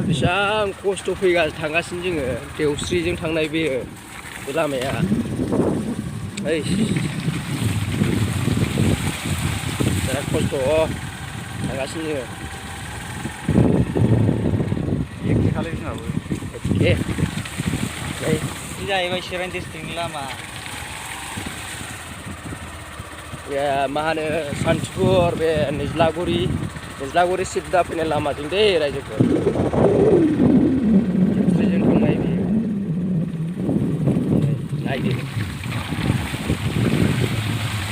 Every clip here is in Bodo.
बेसेबां खस्थ' थांगासिनो जोङो देवस्रिजों थांनाय बे लामाया बिराद खस्थ' थांगासिनो जोङो एखे खालाय जोंहाबो एखे बे जाहैबाय चिरां डिस्ट्रिक्टनि लामा मा होनो सान्तिपुर बे निज्लागुरि सिद्दा फैनाय लामाजों दे रायजोफोर देवस्रिजों थांनाय बेयो नायदो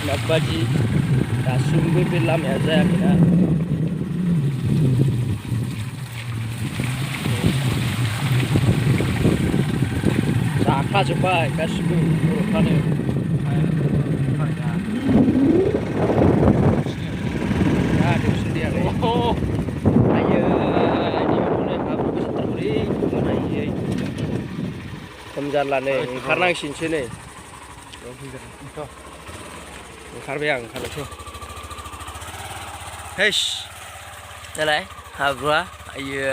माबादि दासिमबो बे लामाया जायाखैना जाखाजोब्बाय गासिबो बर'फ्रानो खम जारलानै ओंखारनांसिनोसै नै ओंखारबाय आं ओंखारनोसै हेस नालाय हाब्रुआ आयै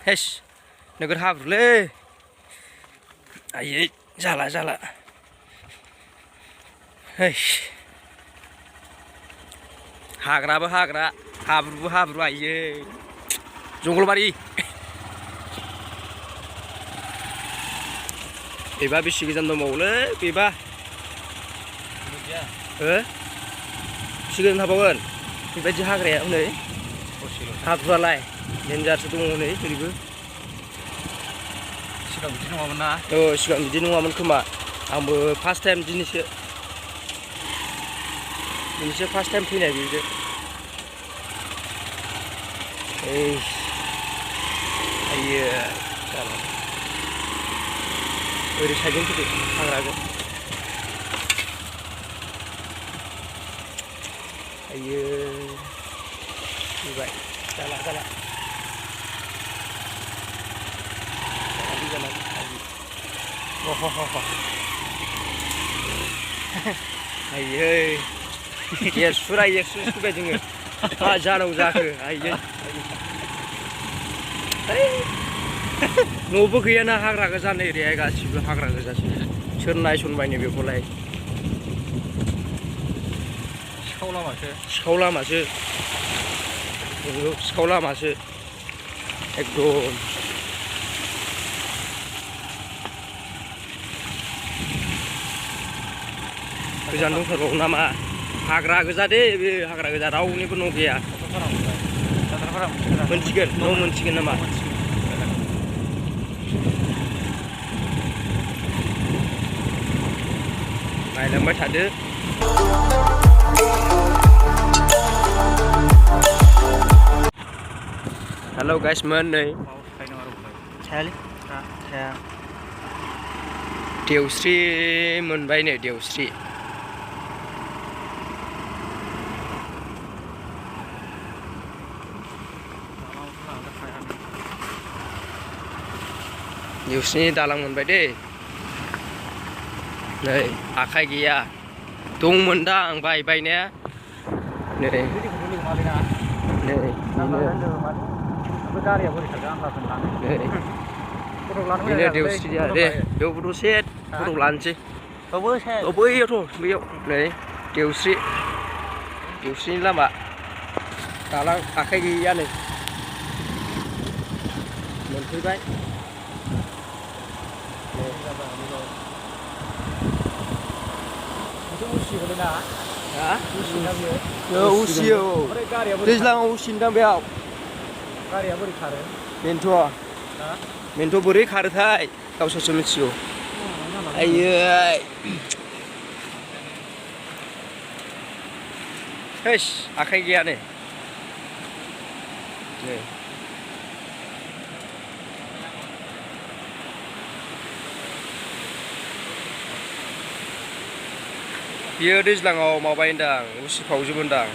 हेस नोगोर हाब्रुलै आयै जाला हेस हाग्राबो हाग्रा हाब्रुबो हाब्रु आयै जंगलबारि बेबा बेसे गोजान दंबावोलै बेबा बेसे गोजान थाबावगोन बेबायदि हाग्राया हनै हाब्रुआलाय देन्जारसो दङ नै ओरैबो सिगां बिदि नङामोन ना सिगां बिदि नङामोन खोमा आंबो फार्स्ट टाइम दिनैसो फार्स्ट टाइम फैनाय बेजों आयो जाला ओरै साइडजों फैदो हाग्राजों आयो फैबाय जाला आयै एक्सुस फैबाय जोङो मा जानांगौ जाखो आयै न'बो गैयाना हाग्रा गोजा नै ओरैहाय गासिबो हाग्रा गोजासो सोर नायसनबायनो बेखौलाय सिखाव लामासो एकदम गोजान दंथारबावो नामा हाग्रा गोजा दे बे हाग्रा गोजा रावनिबो न' गैया मोनसिगोन न' मोनसिगोन नामा नायलांबाय थादो हेल' गाइसमोन नै देवस्रि मोनबाय नै देवस्रि देवस्रिनि दालां मोनबाय दे नै आखाइ गैया दंमोन दा आं बायनाया नै बेनो देवस्रिया दे बेयावबो दसे फट' लानोसै बैयावथ' बैयाव नै देवस्रिनि लामा दालां आखाइ गैया नै मोनफैबाय उसियो दैज्लाङाव उसिनोदां बेयाव गारिया बोरै खारो बेनोथ' बोरै खारोथाय गावसोरसो मिथिगौ आयै हेस आखाइ गैया नै नै बियो दैज्लाङाव माबायोदां उसिफावजोबोदां